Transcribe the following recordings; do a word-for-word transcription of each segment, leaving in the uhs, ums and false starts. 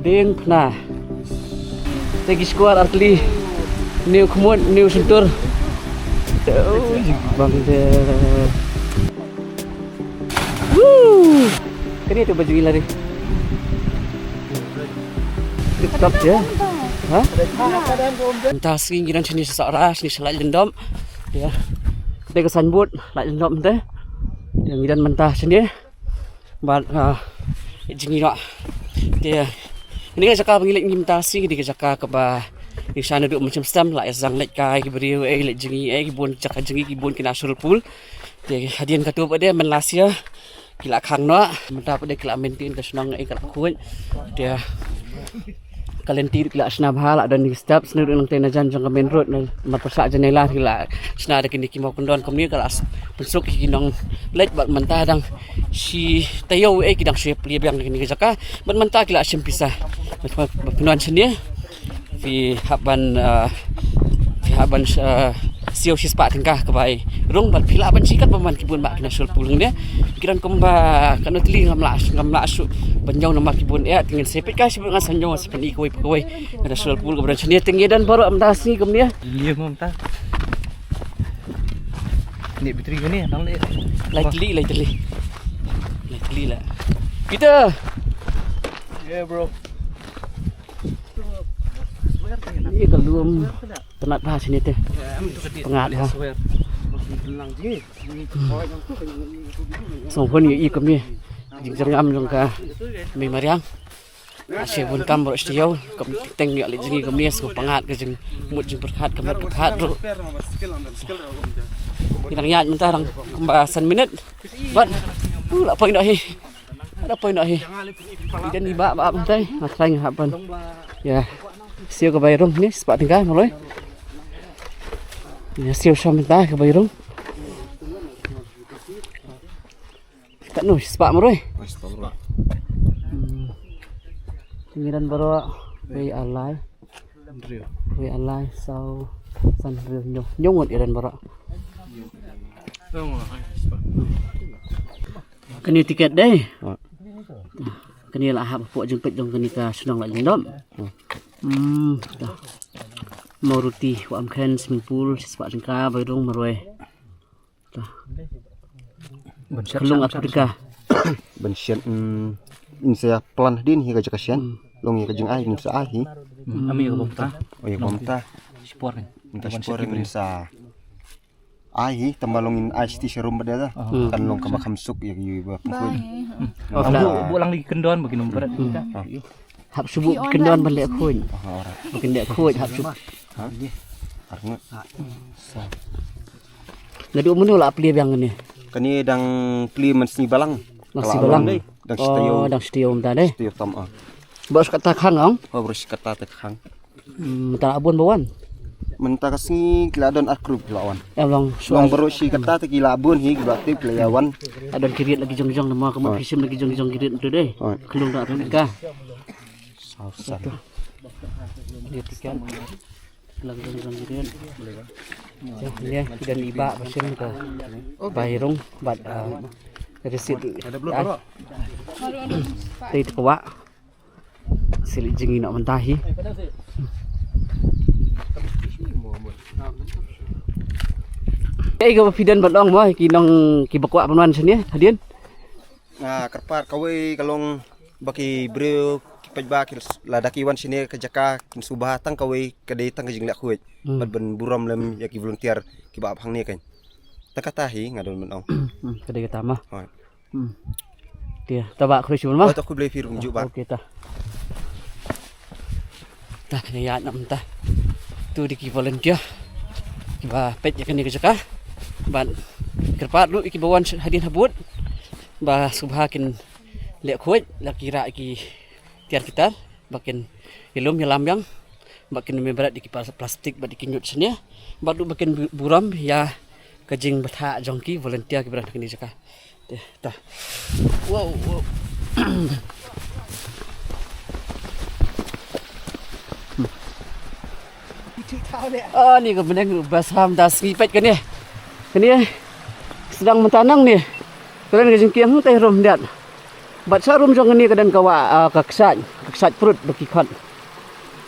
Ding pna. Te ki skwar artli. New khmut, new sentur. Bang de. Woo! Kani tu baju lari. Tip top je. Ha? Mynta sngi ngi don shane sha Sohra, shane sha Laitlyndoh. Ya. Te ka signboard Laitlyndoh te. Ngi don mynta shane. Bad ah, jingïaroh. Te kane ka jaka ba ngi leit mynta sngi, kane ka jaka kaba ngi shah naduh mynshem stem, la ïa sdang leit kai ki briew, eh, leit jngi, eh, ki bun jaka jngi, ki bun ki natural pool. Te hadien katu pat de man last year ki la khang noh, mynta pat de ki la maintain ka shnong, eh, ka la khuid. Te ka lynti ruh ki la shna bha, la don ki steps, naduh nangtei na jan jong ka main road, namar pyrshah janela ki la shna da kine ki mawkyndon kumne, ka la pynsuk ïa ki nongleit. Bad mynta dang shi taïew eh ki dang shu plie biang da kine ki jaka. Bad mynta ki la shim pisa. Bad pynwan shane phi hap ban, ah, phi hap ban, ah, siew shispah tyngka ka bai rung, bad phi lah ban siew katba man ki bun bah ki natural pool ne. Ki don kumba katno tylli ngam lah, ngam lah shuh ban ïoh namar ki bun eh, te ngin sa peit kai shibun, ngan sa ïoh sa pyni kawei pa kawei. Natural pool kaba don shane, te ngi don baroh mynta sngi kumne. Ïa mynta. Ni battery kane, nang leh. Lai tylli, lai tylli. Lai tylli lah. Peter. Yeah, bro. Ni ka lum. Tnat bha shane te. Tnat bha. Sngewbha ïa i kumne. Jingjyrngam jong ka mei mariang. Ashe bun kam baroh shi taïew, kam teng ïa leit jngi kumne, sngewbha ngat ka jingmut jingpyrkhat ka met ka phad ruh. Ngi dang ïaid mynta dang kumba san minit. Bad u la poi noh hi. La poi noh hi. Ïa ni ba ba mynta nga trai nga hap ban. Ïa. Siew ka bai rung ne, spah tyngka marwei. Ïa siew shwa mynta ka bai rung. Katno, spah marwei? Spah marwei. Hmm. Ngi don baroh wei ar lai. Hynriew. Wei ar lai, saw, san, hynriew, hynñiew. Hynñiew ngut ngi don baroh. Kane tiket dei. Ah. Kane la hap hapoh jingpeit jong kane ka shnong Laitlyndoh. Hmm. Hmm, ta. Maruti, wa am khen swimming pool, shispah tyngka, bai rung marwei. Ban shet. Ka long shet, ar phew tyngka. Ban shet, mm, in sa plan hadien hi ka jaka shet. Mm. Long hi ka jingai, in sa ai hi. Mm. Ami ka bom ta. Oh, ïa ka bom ta. Shipor ni. Mynta shipor in sa ai hi, tang ba long in ai siti sharum ba da. Mm. Kan long kaba kham suk ïa ki ba pung. Bye. Mm. Oh, bu, bu lang di kyndon ba ki num parat. Mm. Ah. Hap shu buh kyndon ban leh khuid. Ban leh khuid hap shu. Ha? Ar ngut. Naduh mynno la plie biang kane? Kane dang plie mynsngi balang. Mynsngi balang. Dang shi taïew. Oh, dang shi taïew mynta dei. Shi taïew tam ah. Baroh shi katta khang ong? Oh, baroh shi katta te khang. Hmm, mynta la bun ba wan. Mynta ka sngi ki la don ar kru ki la wan. Em long. Long baroh shi katta te ki la bun hi, ki la tip ki la ïa wan. La don ki riat la ki jong jong, namar ka mut phi shim la ki jong jong ki riat tu dei. Khlung da ri ka. Saw san. Dia tiket. Lang jong jong giren. Jong ne, dan iba ba shim ka bai rung bad, ah, receipt. Ai. Te te kwah. Sili jing ino mynta hi. Ei, ka ba phi don ban ong mo, ki nong ki ba kwah ban wan shane hadien. Ah, kyrpad kawei ka long ba ki briew ki paidbah ki lada ki wan shane ka jaka kin sngewbha tang kawei ka dei tang ka jingleh khuid. Hmm. Bad ban burom lem ïa ki volunteer kiba ap hangne kan. Tang kata hi nga don ban ong. Hmm, ka dei kata ma. Hooid. Hmm. Te ta ba khublei shibun ma. Oh, ta khublei phi ruh kumjuh ba. Okay ta. Ta ïa ïa nam ta. Tu dei ki volunteer kiba peit ïa kane ka jaka. Bad kyrpad ruh ïa kiba wan hadien habud ba sngewbha kin leh khuid, la ki rah ki tiar ki tar ba kin ïalum ïalam biang, ba kin ym bret ïa ki plas-, plastik bad ïa ki ñiut shane, bad ruh ba kin bu-, burom ïa ka jingbthah jong ki volunteer kiba don ha kane ka jaka. Te, ta. Wow, wow. Ah, ni ka bneng ruh ba sam da sngi peit kane. Kane sdang mynta nangne. Ka don ka jingkieng hangtai rum diat. Bad sha rum jong kane ka don ka wah, ah, ka kshaid. Ksat prut ba ki khot.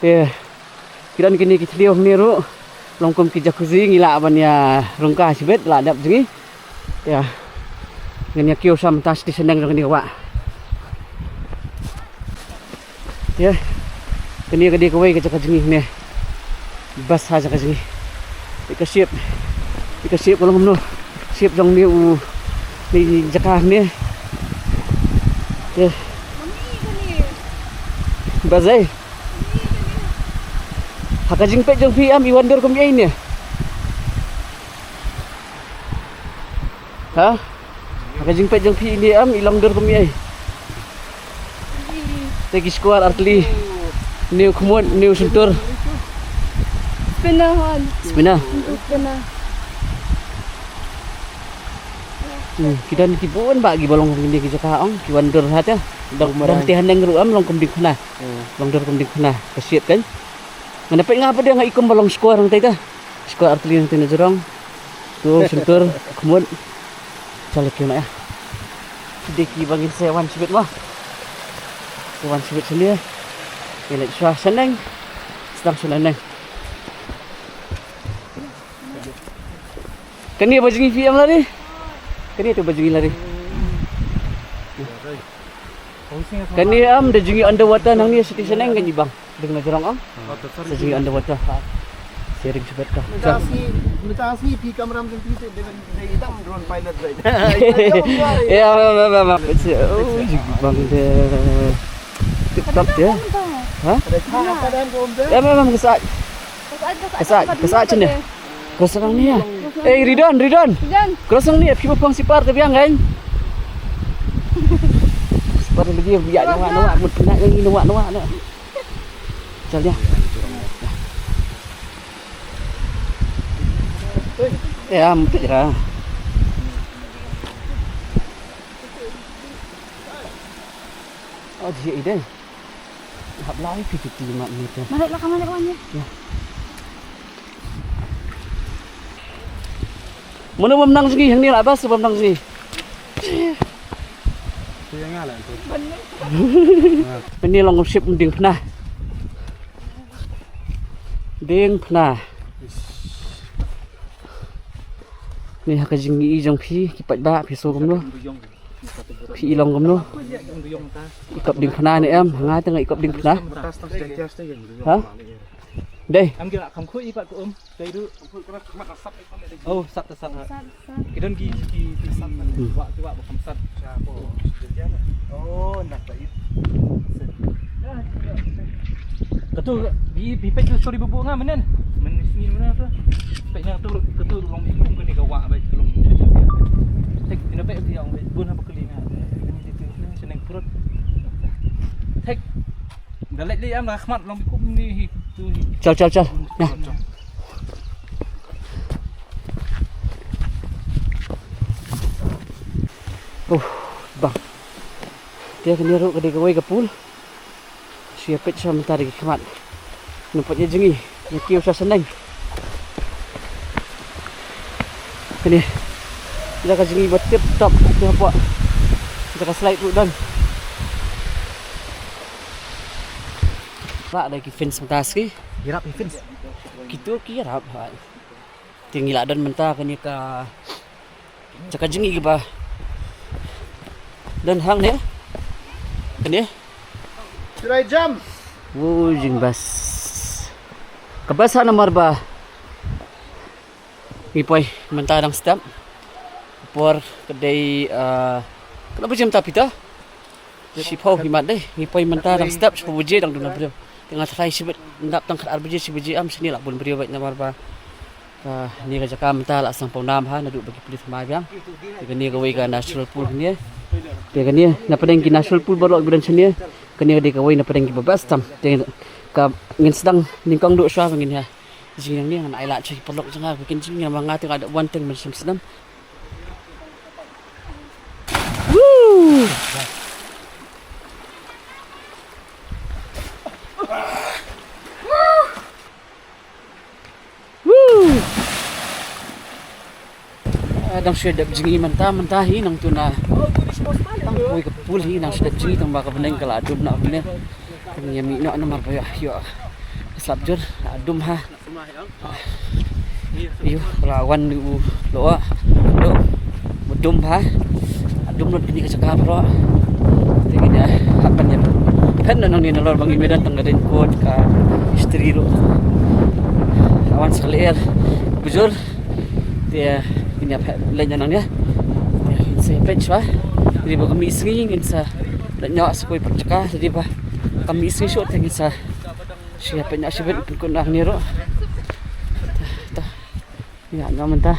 Te ki don kine ki thliew hangne ruh, long kum ki jacuzzi, ngi lah ban ïa rung ka shibit, lah dep jngi. Te ngin ïa kiew sha mynta sha shaneng jong kane ka wah. Te kane ka dei kawei ka jaka jngi ne. Best ha jaka jngi. Te ka shape, te ka shape ka long kumno? Shape jong ne u, ne jaka ne. Te best ei. Ha ka jingpeit jong phi em, i wan dur kum ei ne? Ha? Ha ka jingpeit jong phi ne em, i long dur kum ei? Te ki skwar artylli. New khmut, new shyntur. Spinner hon. Spinner. Spinner. Hmm, ki don ki bun ba ki ba long kum kine ki jaka ong, ki wan dur ha te. Dang, dang te haneng ruh em long kum diengphna. Hmm. Long dur kum diengphna. Ka shape kan. Nga na peit nga pat de nga i kum ba long skwar hangtai te. Skwar artylli hangtai na jrong. Tu shyntur, khmut. Chale kiew na ïa. Dei ki ba ngin sa wan shibit mo. Sa wan shibit shane. Ngin leit sha shaneng. Sdang shaneng. Kane ba jngi phi em lari? Kane tu ba jngi lari. Kane em da jngi underwater nangne sha shaneng kan i bang. Dang na jrong em. Sa jngi underwater. Sharing shibit ka. Mita si, mita si phi kamram jong phi te dengan dei dang drone pilot bai. Ya, ya, ya, ya, ya. Oh, jngi bang de. Tip top ya. Ha? Ada cak apa dan kau. Ya, memang kesak. Kesak, kesak sini. Cross lang ni ya. Eh, Ridon, Ridon. Ridon. Cross lang ni ya, phi ba pang sipar te biang kan? Sipar lagi biak nawa, nawa, mut kena yang ni nawa, nawa, nawa. Chal ya. Ya, mut ya. Oh, dia ide. Hap lai phi phi mat ni te. Mana lah kamar wan ya? Ya. Mano bym nang sngi hangne lah bas bym nang sngi. Te nga lah tu. Hangne long ship diengphna. Diengphna. Ni ha ka jingïohi jong phi ki paidbah phi sngew kumno? Phi i long kumno? I kop diengphna ne em? Nga te nga i kop diengphna. Ha? Dei. Oh, sat, sat. Ki don ki, ki, ki, ki wah, ki wah ba kham sat. Oh, nak ba it. Katu bi, bi peit tu story bubu nga menen. Men sini mana tu? Peit na tu, katu long bi kum kani ka wah ba long. Tek ina peit tu yang bun apa kali na. Seneng perut. Tek. Dah lek lek am dah khmat long bi kum ni hi tu hi. Chal, chal, chal. Nah. Oh, bang. Te kane ruh ka dei kawei ka pool. Shu ïa peit sha mynta da ki khmat. Nang pat ïa jngi, ïa kiew sha shaneng. Kane. Jaka jngi ba tip top, tu hapoh. Jaka slide ruh don. Ba da ki fence mynta sngi. Ïarap ki fence. Kitu ki ïarap. Te ngi la don mynta kane ka jaka jngi ba don hangne. Kane. Should I jump? Woo, jingbas. Ka bas ha namar ba ngi poi mynta dang step. Por ka dei, ah, kano baje mynta phi ta? Shiphew hi mat dei, ngi poi mynta dang step, shiphew baje dang duna briew. Te nga tharai shibit, ndap tang khatar baje, shi baje am shane la bun briew bad namar ba, ah, kane ka jaka mynta la sdang pawnam ha, naduh ba ki pulit thymmai biang. Te kane kawei ka natural pool kane. Te kane na pdeng ki natural pool baroh ki ba don shane. Kane ka dei kawei na pdeng ki ba best tam. Te ka ngin sdang nyngkong duh shuwa ba ngin ïa jingïalang ne ngan ai lad sha ki paralok jong nga ba kin jingïalang ma nga te nga dep wan teng ban shim snem. Woo! Woo! Ah, dang shu dep jngi mynta, mynta hi nangtu na. Oi, ka pul hi nang sdep jngi tang ba ka bneng ka la dum na bneng. Tang ïa mih noh namar ba ïoh ïoh ka slap jur la dum ha. Ïoh ka la wan u lo lo dum ha. La dum lut kini ka jaka bro. Te ngin ïa hap ban ïa phet noh nangne nalor ba ngim don tang ka raincoat ka istri ruh. La wan sa ka lyer bujur. Te ngin ïa phet leit noh nangne. Te ngin sa peit shuwa. Te ba ka mih sngi ngin sa leit noh sa kawei pat jaka. Te ba ka mih sngi shuh te ngin sa shu ïa peit noh shibit pynkut noh hangne ruh. Ta, ta. Ïa, noh mynta.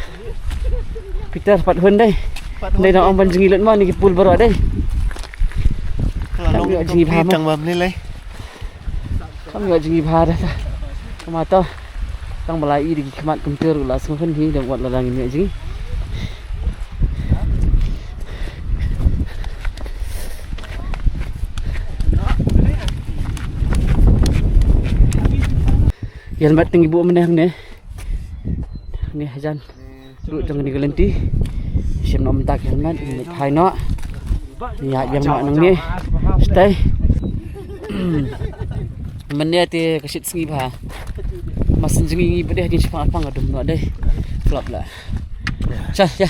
Peter, pat hun dei. Pat hun dei, dang ong ban jngi lut mo, kine ki pul baroh dei. Ka la long jngi bha mo. Tang ba mlei lei. Kam ïoh jngi bha da ta. Kama to. Tang ba la i da ki khmat kumta ruh la sngewhun hi, dang wat la dang ïoh jngi. Ïa mat tang i buh mynne hangne. Hangne hajan. Ruh jong kane ka lynti. Shim noh mynta ki helmet, mynta phai noh. Ïa ïa noh nangne. Stay. Mynne te ka shit sngi bha. Mas jngi ngi bad dei jin shipang apang ka dum noh dei. Klop la. Cha ya.